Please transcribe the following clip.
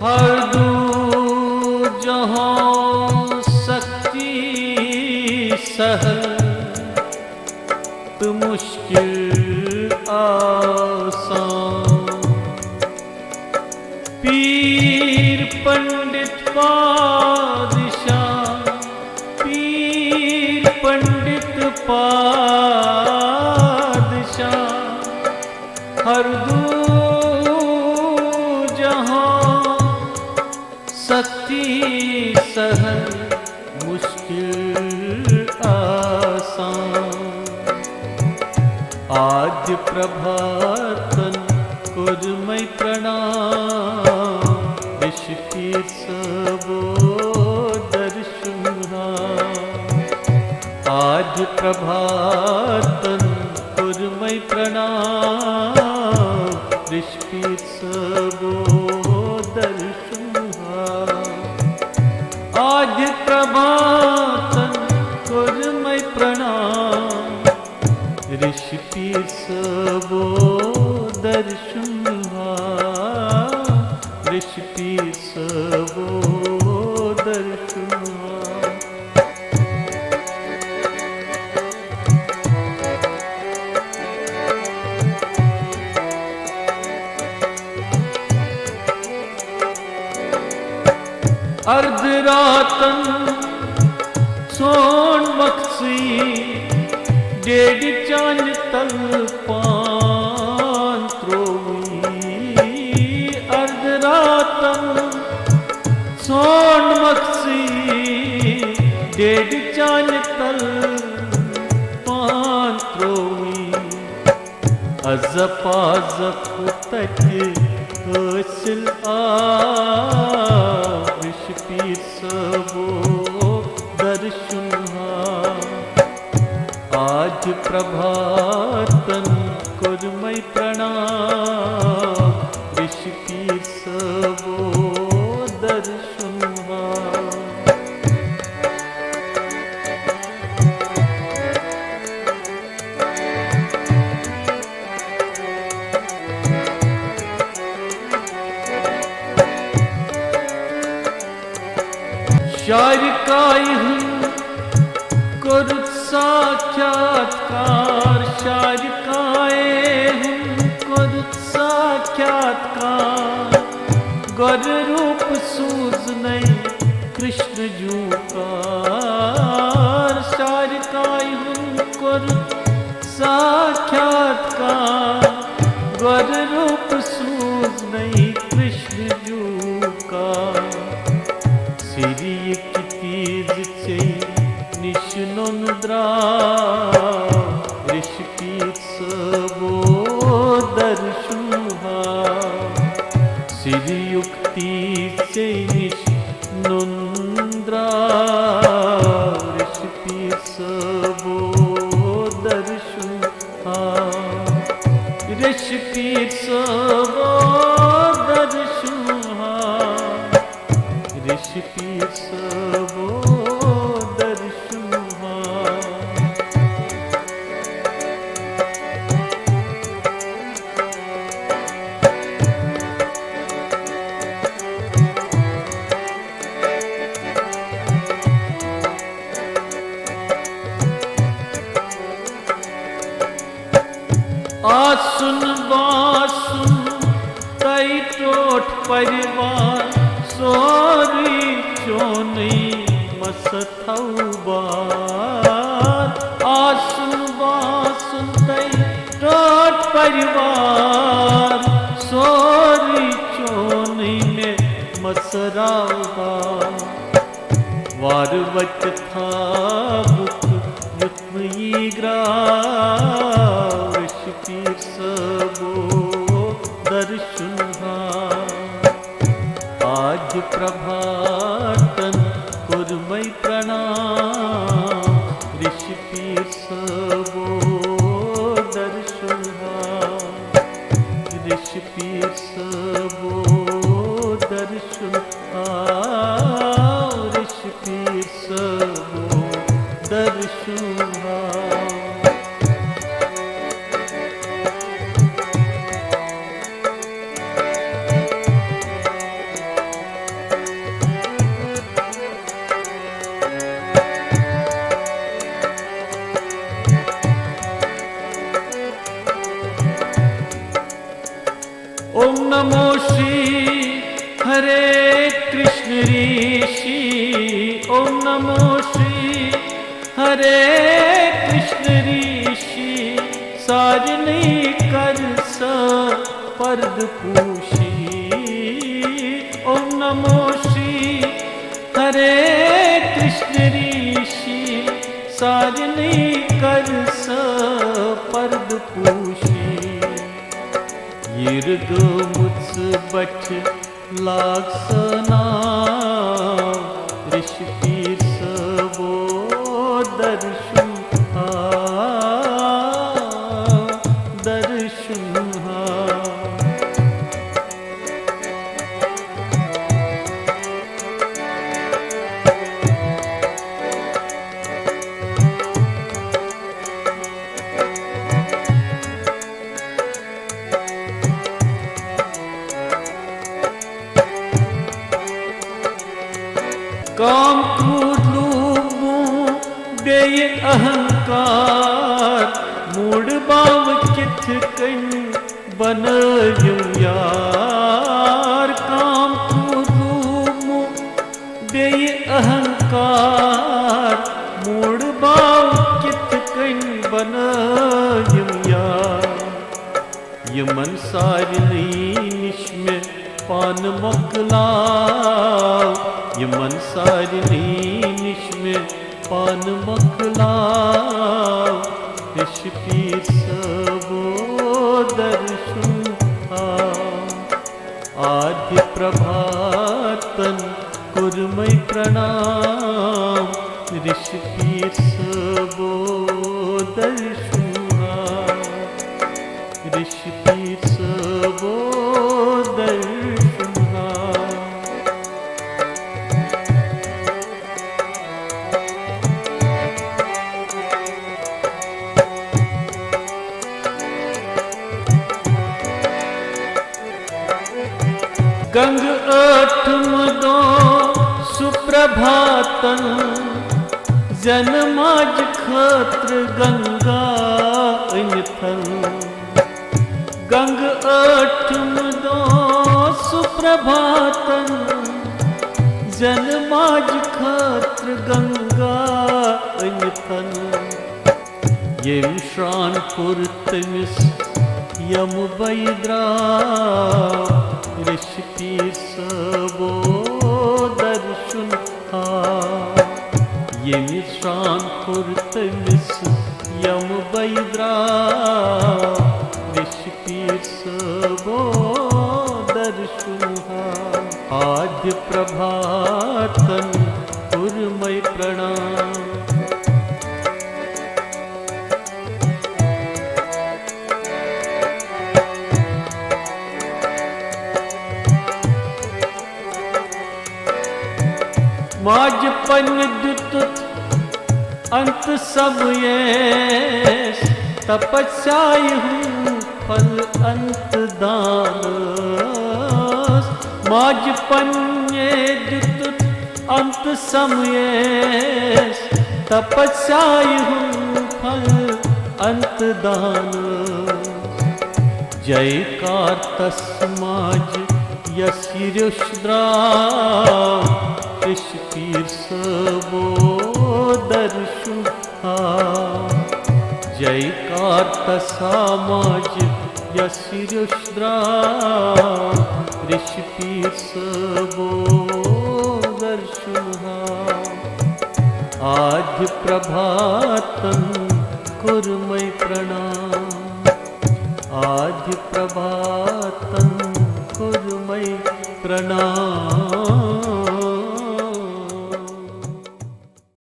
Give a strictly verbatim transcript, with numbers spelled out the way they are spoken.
ہر دو جہاں سختی سہل تو مشکل آسان۔ پیر پنڈت پادشاہ، پیر پنڈت پادشاہ، ہر دو جہاں سختی سہل مشکل آسان۔ آدھ پربھاتن کورمے پرنام، رشپیر صٲبو درشن ہا۔ آدھ پربھاتن کورمے پرنام، رشپیر صٲبو درشن ہا۔ آدھ پربھاتن کورمے پرنام، رشپیر صٲبو درشن ہا، رشپیر صٲبو درشن ہا۔ ارد راتن سون مخصی، ڈیڈ چانہِ تل پان تروی۔ ارد راتن سون مخصی، ڈیڈ چانہِ تل پان تروی۔ ازپ ازپ تتہِ حٲصِل آو، رشپیر صٲبو درشن ہا۔ آدھ پربھاتن کورمے پرنام، رشپیر صٲبو درشن ہا۔ شارکایہِ ہُنٛد کوٚرُتھ ساکھیاتکار، شارکایہِ ہُنٛد کوٚرُتھ ساکھیاتکار، گۄڈٕ روٗپ سوٗزنَے کرشن جوٗکار۔ شارکایہِ ہُنٛد کوٚرُتھ ساکھیاتکار، گۄڈٕ روٗپ سوٗزنَے کرشن جوٗکار۔ سِریُک تیٖر ژےٚ نِش نوٚن درٛاو، رشپیر صٲبو درشن ہا۔ سِریُک تیٖر ژےٚ نِش نوٚن درٛاو، رشپیر صٲبو درشن ہا۔ رشپیر صٲبو درشن ہا۔ رشپیر صٲبو درشن ہا۔ آسُن باسُن تۄہہِ ٹوٹھ پریوار، سورُے چونُے مس تھاو بار۔ آسُن باسُن تۄہہِ ٹوٹھ پریوار، سورُے چونُے مےٚ مس راو بار۔ وارٕ وتہِ تھاوُکھ یُتھ نہٕ یی گراو، رشپیر صٲبو درشن ہا۔ آدھ پربھاتن کورمے پرنام، رشپیر صٲبو درشن ہا۔ رشپیر صٲبو درشن ہا، رشپیر صٲبو درشن ہا۔ हरे कृष्ण ऋषि, ओम नमो श्री हरे कृष्ण ऋषि, सारणी कर स पर्द पूषी। ओम नमो श्री हरे कृष्ण ऋषि, सारणी कर स पर्द पूषी। यिरग मुझ बच लाग सना, ऋषि पीर सबो दर्शन हा, दर्शन हा। काम क्रोध लोभ मोह बेय अहंकार, मूड बाव किथ कन बनयम यार। काम क्रोध लोभ मोह बेय अहंकार, मूड बाव किथ कन बनयम यार। यमन सारनी निश में पान मकलाव, यमन सारनी निश में पान मकलाव, ऋषि पीर सबो दर्शन हा। आद्य प्रभातन कुरमय प्रणाम, ऋषि पीर सबो दर्शन हा। ऋषि पीर सबो दर्शन हा। गंग अठम दो सुप्रभातन, जन माज खत्र गंगा अनथन। गंग अठम दो सुप्रभातन, जन माज खत्र गंगा अनथन। यम श्रान कोर तमिस यम बैद्रा, ऋषि पीर सबो दर्शन हा। यम श्रान कोर तमिस यम बैद्रा, ऋषि पीर सबो दर्शन हा। आद्य प्रभातन कुरमय प्रणाम। माज पन दुतुत अंत समयेस, तपस्याय हूँ फल अंत दानस। माज पन्ने दुतुत अंत समयेस, तपस्याय हूँ फल अंत दानस। जयकार तस माज यस यिर्युष द्राव, ऋषि पीर सबो दर्शन हा। जयकार तसा माज यस यिर्युष द्राव, ऋषि पीर सबो दर्शन हा। आद्य प्रभातन कुरमय प्रणाम। आद्य प्रभातन कुरमय प्रणाम।